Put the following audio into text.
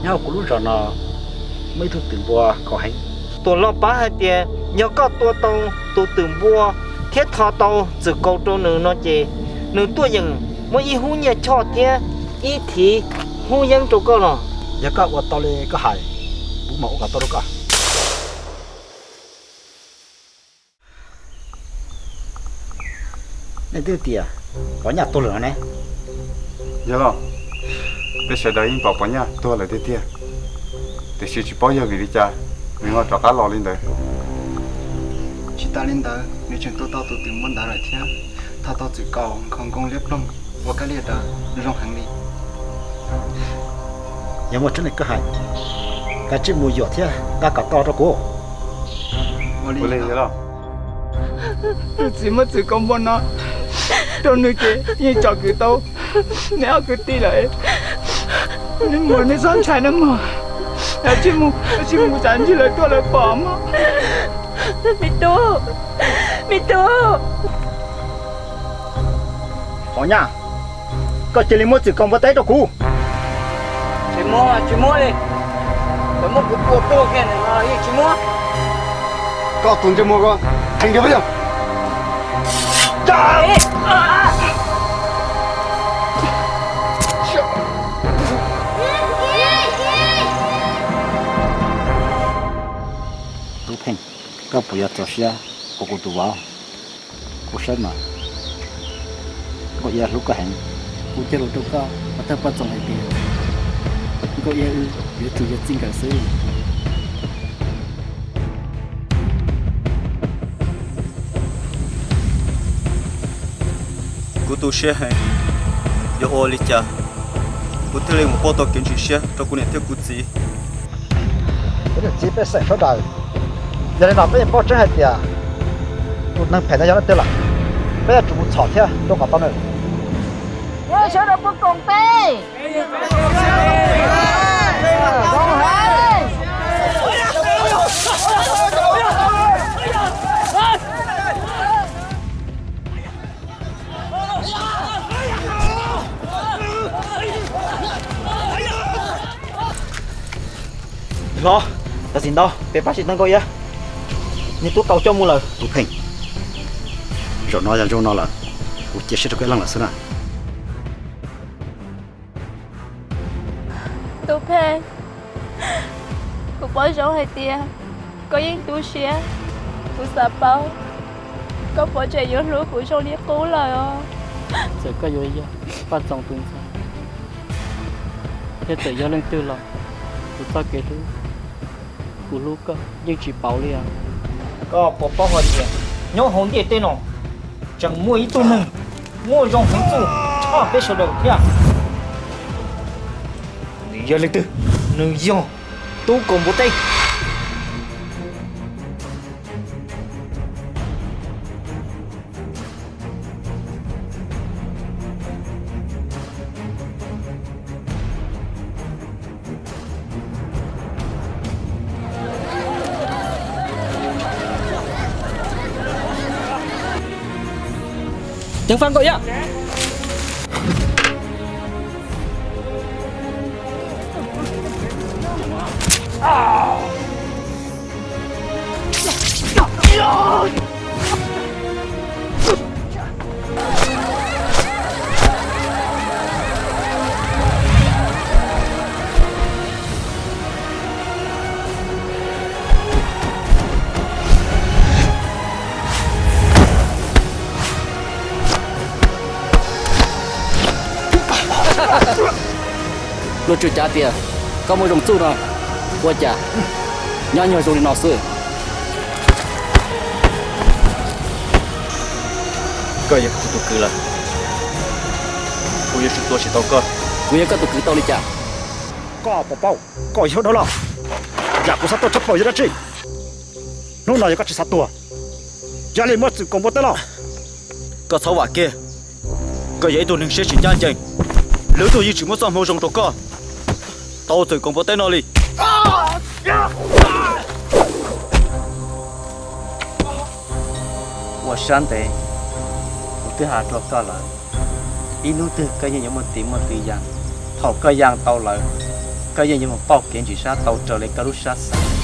Nyob kuv lub zos no muaj ib tug twm npua kaus heev. Tuam los pav hais tias yog koj tua tau tus twm npua thiab tho tau txwm kaus rau nws no ces nws tuaj yeem muab ib hub nyiaj choj thiab ib thiv hub yeeb rau koj los. Yog koj ua tau li koj hais, kuv mam ua kom tau rau koj. Nej twb tias Pov Nyaj tuag lawm no ne? Yog los, peb sawv daws yeej pom Pov Nyaj tuag lawm tiag tiag, tiam sis tsis paub yog vim li cas nws ho rov qab los li ntawd. Tsis tas li ntawd, nws tseem tua tau tus twm npua ntawd lawm thiab, tho tau txwm kaus nkhaus nkoos liab ploog ua kab liag rawv zoo heev li. Yog muaj tseeb li koj hais, koj tsij mus yuam thiab nqa kom tau rau kuv. Ua li los, tus txiv muab txwm kaus npua no rau nws ces yeej tsom kwm tau neb ob kwv tij lawm. Neb mus neb txhob ntshai nawb mog, tsij mus, tsij mus tsam ntsis lawv tuaj lawv pom mog. Me tub, me tub. Pov Nyaj, koj cia li muab txwm kaus npua teb rau kuv. Tsis muab, tsis muab li. Lawv muab kuv tua tuag kiag ntawm no yeej tsis muab. Koj tus ntsej muag ko, heev tiag puas yog? Tub Pheej, koj puas yuav txaus siab ua kuv tus vauv? Kuv saib mas Nkauj Iab hlub koj heev. Kuv cog lus rau koj, Pov Thawj Poj Txoos hais tias Nkauj Iab wb yuav tsum yog txij nkawm xwb. Kuv tu siab heev, yuav ua li cas kuv thiaj li mus pauj tau kev ntseeg siab rau kuv niam thiab kuv txiv. Peb niam txiv pej xeem sawv daws, yog li no peb yeej paub tseeb hais tias tus neeg phem no yog leej twg lawm, peb yuav tsum mus txhom thiab rau kom tau nws. Sawv daws puas koom tes? Los, tam sim ntau peb pab tsis tau Nkauj Iab, nws twb tau coj mus lawm. Tub Pheej, zaum no yog zoo no lawm, kuv cia siab rau koj ib leeg lawm xwb na. Tub Pheej, kuv paub zoo hais tias koj yeej tu siab, kuv xav paub koj puas tseem yuav hlub kuv zoo li qub lawm os. Txawm koj yuav yog Paj Txoos tus ntxhais, thiab txawm yog leej twg los, kuv txoj kev hlub, kuv hlub koj yeej tsis pauv li os. Koj puas paub hais tias nyob hauv ntiaj teb no tseem muaj ib tug neeg muaj zoo heev txuj tshaj peb sawv daws thiab? Nws yog leej twg? Nws yog Tub Kaus Npua Teb. Ceev faj Nkauj Iab. Luag tsuas cav tias koj muaj zoo txuj no, ua cas nyob nyuag zoo li no xwb? Koj yog kuv tus kwv lawm, kuv yuav tsum tua tsis tau koj. Kuv yog koj tus kwv tau li cas? Koj puas paub koj yog dab laug? Yam kuv xav tuaj tshaj plaws yog dab tsi? Hnub no yog koj tsis xav tuag, cia li muab txwm koom npua teb los. Koj txhob vam kiag, koj yog ib tug neeg siab tsis ncaj ncees, lwm tus yeej tsis muab txoj hmoo zoo rau koj tau txwm koom npua teb no li. Ua sab ntev, kuv twb hais rau koj lawm, ib hnub twg koj yeej yuav muaj tis muaj tw yas. Thaum koj yas tau lawm, Koj yeej yuav mus pauj kev ntsis sab tau raws li koj lub sab xav.